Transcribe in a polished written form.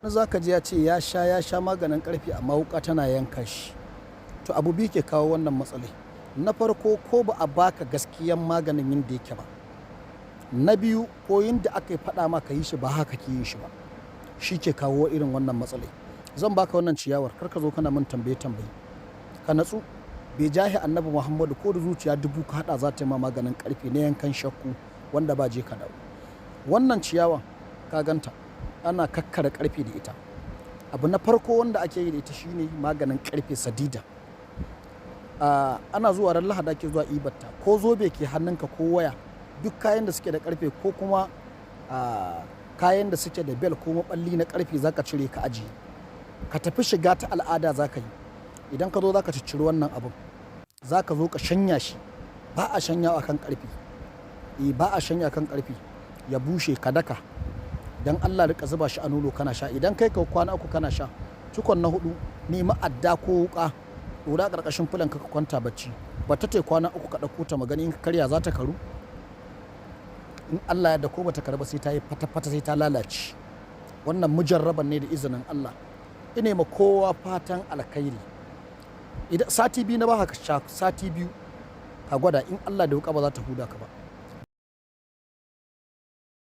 Wani za ka ji ya ce ya sha, ya sha maganin ƙarfe amma wuƙa tana yanka shi. To, abu biyu ke kawo wannan matsalai. Na farko, ko ba a baka gaskiyan maganin yadda yake ba. Na biyu, ko yadda aka yi faɗa maka yi shi ba haka ke yin shi ba. Shi ke kawo irin wannan matsalai. Zan baka wannan ciyawar, kar ka zo kana min tambaye tambaye. Ka natsu. Bai jahi Annabi Muhammadu, ko da zuciya dubu ka haɗa za ta yi ma maganin ƙarfe na yankan shakku wanda ba je ka dawo. Wannan ciyawan ka ganta, ana kakkare ƙarfe da ita. Abu na farko wanda ake yi da ita shine maganin ƙarfe sadida. Ana zuwa ran Lahadi ake zuwa ibarta, ko zobe ke hannunka ko waya, duk kayan da suke da ƙarfe ko kuma kayan da suke da bel ko maɓalli na ƙarfe, zaka cire ka ajiye. Ka tafi shiga ta al'ada zaka yi. Idan ka zo, zaka cicciri wannan abun, zaka zo ka shanya shi. Ba a shanya a kan ƙarfe. Eh, ba a shanya kan ƙarfe. Ya bushe, ka daka. Dan Allah rika zuba shi a nono kana sha. Idan kai ka kwana 3 kana sha, cikon na hudu nemi adda ko wuka, ɗora ƙarƙashin fulan ka, kwanta bacci. Ba ta kwana 3, ka ɗauko ta magani, in ka karya za ta karu. In Allah ya da, ko bata karu ba, sai ta yi fata-fata, sai ta lalace. Wannan mujarraban ne da izinin Allah. Ina ma kowa fatan alkhairi. Idan sati 2 na ba ka sha, sati 2 ka gwada, in Allah da wuka ba za ta huda ka ba.